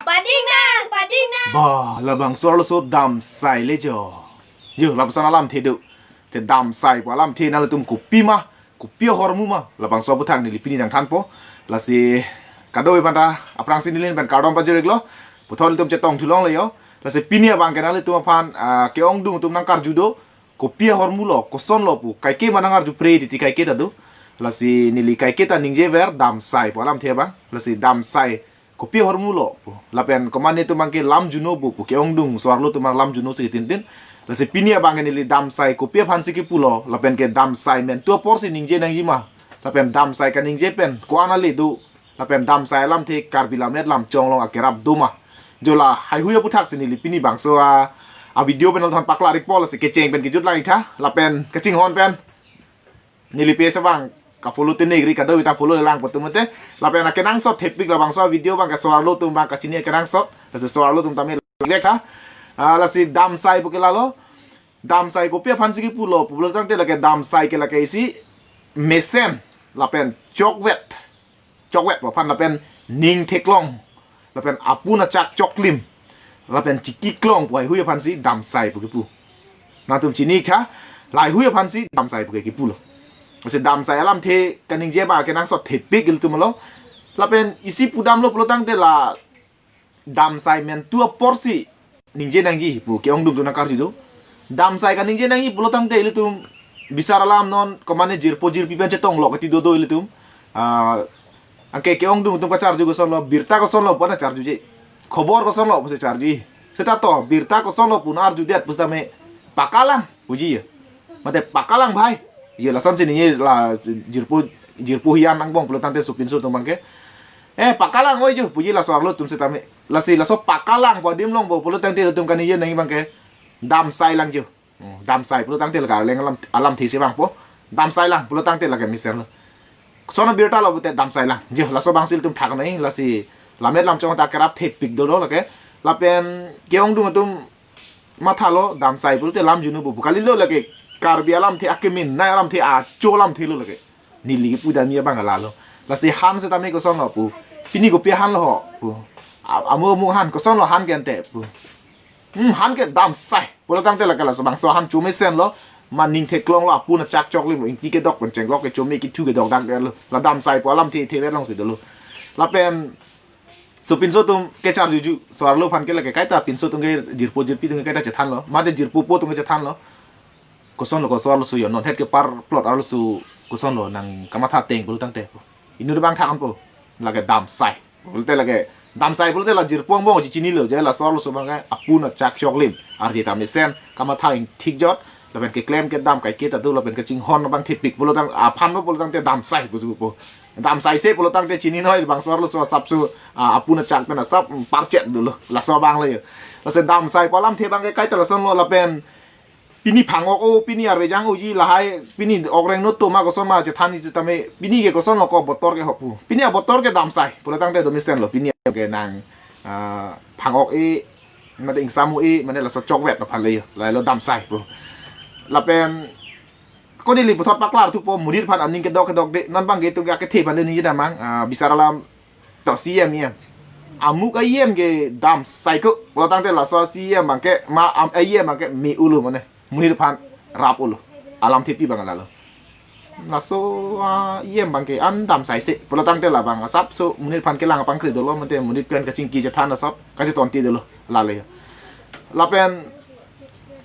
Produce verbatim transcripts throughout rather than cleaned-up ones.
Pading nang, pading nang. Ba, labangso arloso damsai le jo. Jo, lapuson alamthe do. Te damsai pu alamthe nanglitum kopi ma, kopi ahormu ma, labangso aputhak neli pini nangthanpo. Lasi kadokave aphanta aphrangsi neli pen kardom pajir-iklo. Puthot ilitum chetong thulongle jo. Lasi pini abangke nanglitum aphan, ah, ke-ongdung atum nangkarju do. Kopi ahormu lo, kosonlo pu, kaike ma nangarju pre titi kaike ta do. Lasi neli kaike ta ningjever damsai pu alamthe abang. Lasi damsai kopi ahormu lo pu. Lapen komat netum abangke lam juno pu pu, ke-ongdung so-arlo atum abang lam juno si tintin. Lasi pini abangke neli damsai kopi aphansi kipulo, lapen ke damsai mentu aporsi ningje nangji ma, lapen damsai kaningje pen ko-an ale do, lapen damsai alamthe Karbi Lammet Lamchong along akerap do ma. Jo, lahai hui aputhak si neli pini bangso a, a video pen nangthan paklar-ikpo, lasi kecheng pen kejut lang-ik tha, lapen kachinghon pen neli page abang ka-follow tenekri, kadokave ta follow lang pu atum mate. Lapen akenangsot thepik labangso video abangke so-arlo atum abang kachini akenangsot. Lasi so-arlo atum tame lek tha. Ah, lasi damsai pu ke lalo. Damsai kopi aphansi kipulo, pulo tangte lake damsai ke lake isi mesen lapen chokvet. Chokvet pu aphan lapen ning theklong, lapen apun achak choklim, lapen chikiklong pu lahai hui aphansi damsai pu kipu. Nangtum chini-ik tha, lahai hui aphansi damsai pu ke kipulo. Lasi damsai alamthe kaningje abang akenangsot thepik ilitum along. Lapen isi pudamlo pulo tangte la damsai mentu aporsi ningje nangji pu ke-ongdung atum nangkarju do. Damsai kaningje nangji pulo tangte ilitum bisar alam non komat ne jirpo jirpi pen chetong lok ati dodo ilitum. Ah, anke ke-ongdung atum kacharju kosonlo, birta kosonlo pu nangcharjuje. Khobor kosonlo pusi charju. Seta to, birta kosonlo pu nang-arjudet pusitame pakalang puji ya. Mate pakalang bhai. Ya, lasonsi ningje la jirpo, jirpo hian angbong pulo tangte sopinso atum abangke. Eh, pakalang oi jo, puji la so-arlo atum sitame. Lasi laso pakalang pu adim along bo pulo tangte ilitum kaningje nangji abangke damsai lang jo. Hmm, damsai pulo tangte lake Arleng alam, alamthe si vangpo. Damsai lang pulo tangte lake mesenlo. Koson abirta lo pute damsai lang. Jo, laso abangsi ilitum thak nai, lasi Lammet Lamchong ta kerap thepik dolo lake. Lapen ke-ongdung atum mathalo damsai pulote lam juno pu, pu kalilo lake, Karbi alamthe akemin nai alamthe acho alamthe lo lake. Neli kipu damji abang lalo. Lasi han sitame kosonlo pu. Pini kopi han lo ho pu. A-, amu amu han, kosonlo han ke ante pu. Hmm, han ke damsai pulo tangte lake laso abangso han chomesenlo. Ma ning theklonglo, apun achak choklim, ingti kedok pen chenglok kechome, kithu kedokdak detlo. La damsai pu alamthe thever alongsi dolo. Lapen sopinso atum kecharjuju, so-arlo aphan ke lake kaita pinso atum ke, jirpo jirpi atum ke kaita chethanlo, mate jirpo po atum ke chethanlo. Kosonlo ko so-arloso jo, non het kepar plot arloso kosonlo nang kamatha ateng pulo tangte. Inut abang thakan po, lake damsai. Pulote lake damsai pulote la jirpo angbong chichinilo, je la so-arloso abangke apun achak choklim, arje ta mesen, kamatha ingthik jot, lapen keklem kedam kaike ta do, lapen kachinghon abang thepik pulo tang, aphan po pulo tangte damsai pusi pu. Damsai se pulo tangte chini noi bang so-arloso asapso, ah, apun achak pen asap, mm, parchet dolo. Laso abang le. Lasi damsai pu alamthe abangke kaita lasonlo lapen pini phang-ok-o, pini arvejang-oji lahai, pini okreng noto ma koson ma chethanji sitame, pini ke kosonlo ko botor ke ho pu. Pini abotor ke damsai pulo tangte do mesenlo, pini ke nang, ah, phang-ok-e, mate ingsam-o-e, mane laso chokvet aphan le jo, lahelo damsai pu. Lapen ko neli puthot paklar thupo, monit aphan aning kedok kedok de, non abangke itum ke akethe aphan le ningje damnang, ah, bisar alam to C E M, E M. Amuk E M ke damsai ko, pulo tangte laso C E M abangke, ma am E M abangke me-olo mane, monit aphan rap-olo. Alamthepi abang lalo. Laso, ah, E M abangke an damsai se, pulo tangte labang asapso monit aphan kelang apangkri dolo, mate monit pen kachingki chethan asap kachetonti dolo, lale. Lapen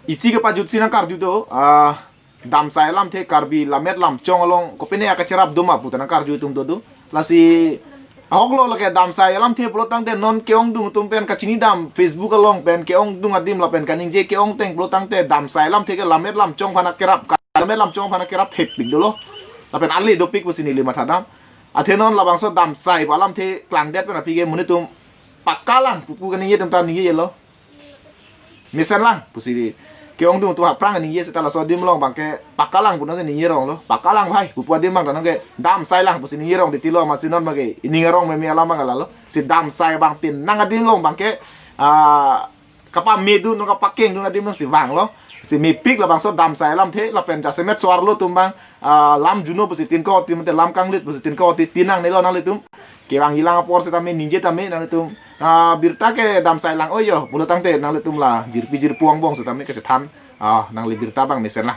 isi kepajutsi nangkarju do, ah, damsai alamthe Karbi Lammet Lamchong along kopine akacherap do ma pu ta nangkarju atum dodo. Lasi ahoklo lake damsai alamthe pulo tangte non ke-ongdung atum pen kachinidam, Facebook along pen ke-ongdung adim lapen kaningje ke-ongteng pulo tangte damsai alamthe ke Lammet Lamchong aphan akerap, Lammet Lamchong aphan akerap thepik dolo. Lapen ale dopik pusi neli mathadam. Athe non labangso damsai pu alamthe klangdet pen aphi ke monit atum pakalang pupu kaningje atum ta ningjelo. Mesenlang pusi ke-ongdung atum aphrang ningje seta laso adim along abangke pakalang pu nang ningje ronglo. Pakalang bhai pupu adim abang ta nang ke damsai lang pusi ningje rong detilo, amatsi non abangke ining arong meme alam abang lalo. Si damsai abang pin nang adim along abangke, ah, kapamedun, kapakengdun adim si vanglo. Si mepik labangso damsai alamthe, lapen jasemet so-arlo atum abang, ah, lam juno pusi tin ko ti mate lam kanglit pusi tin ko ti tin nangnelo nanglitum. Kevang ilang apor setame ningje tame nanglitum. Ah, birta ke damsai lang oyo, pulo tangte nanglitum la jirpi jirpo angbong setame kachethan. Ah, nangli birta abang mesen la.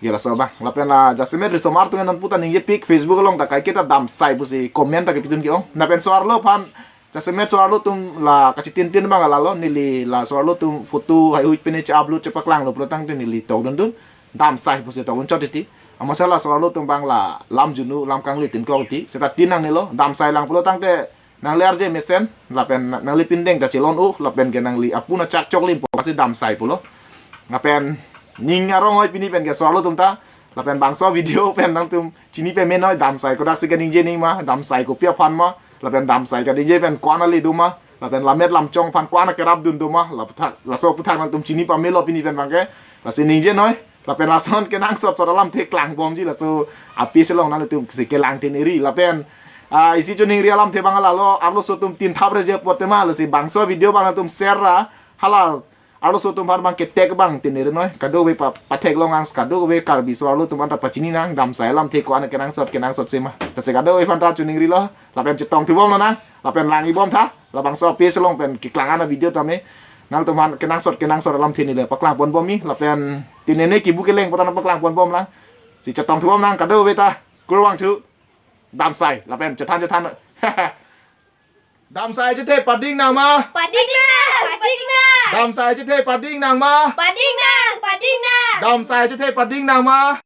Ya laso abang. Lapen la jasemet risomar atum nangputa ningjepik Facebook along ta kaiketa damsai pusi comment ta kepidun ke-ong. Lapen so-arlo aphan jasemet so-arlo atum la kachitintin abang lalo, neli la so-arlo atum photo haihui pine che-upload chepaklanglo pulo tangte neli tokdundun. Damsai pusi tokdun chot titi. Amatsi la so-arlo atum abang la lam juno lam kanglit tin ko ti. Seta tin nangnelo, damsai lang pulo tangte nangli arje mesen, lapen na-, nangli pindeng ta chelon-o, lapen ke nangli apuna chak choklim po si damsai pulo. Lapen ning arong oi pini pen ke so-arlo atum ta, lapen bangso video pen nangtum chini pame noi, damsai kodak si kaningje nang ma, damsai kopi aphan ma, lapen damsai kaningje pen ko-an ale do ma, lapen lammet lamchong aphan ko-an akerapdun do ma, laputhak, laso aputhak nangtum chini pamelo pini pen abang ke, lasi ningje noi, lapen lason kenangsot sot alamthe klangbomji laso api selong nanglitum si kelang tin iri, lapen, ah, isi choningri alamthe abang lalo, arloso atum tin thap reje pote ma, lasi bangso video abang nangtum share ra, hala arloso atum aphan abang ketek abang tin iri noi, kadokave pa-, pathek longang, kadokave Karbi so-arlo atum anta pachini nang, damsai alamthe ko-an kenangsot, kenangsot si ma. Lasi kadokave aphan ta choningrilo, lapen chetong thubomlo nang, lapen lang-ibom tha, labangso api selong pen keklang an avideo tame. Nangtum aphan kenangsot, kenangsot alamthe neli paklang ponbomji, lapen tin nene kibu keleng potan paklang ponbom lang. Si chetong thubom nang kadokave ta, kurvangthu. Damsai, lapen chethan chethan. Damsai chethe pading nang ma. Pading nang, pading nang. Damsai chethe pading nang ma. Pading nang, pading nang. Damsai chethe pading nang ma.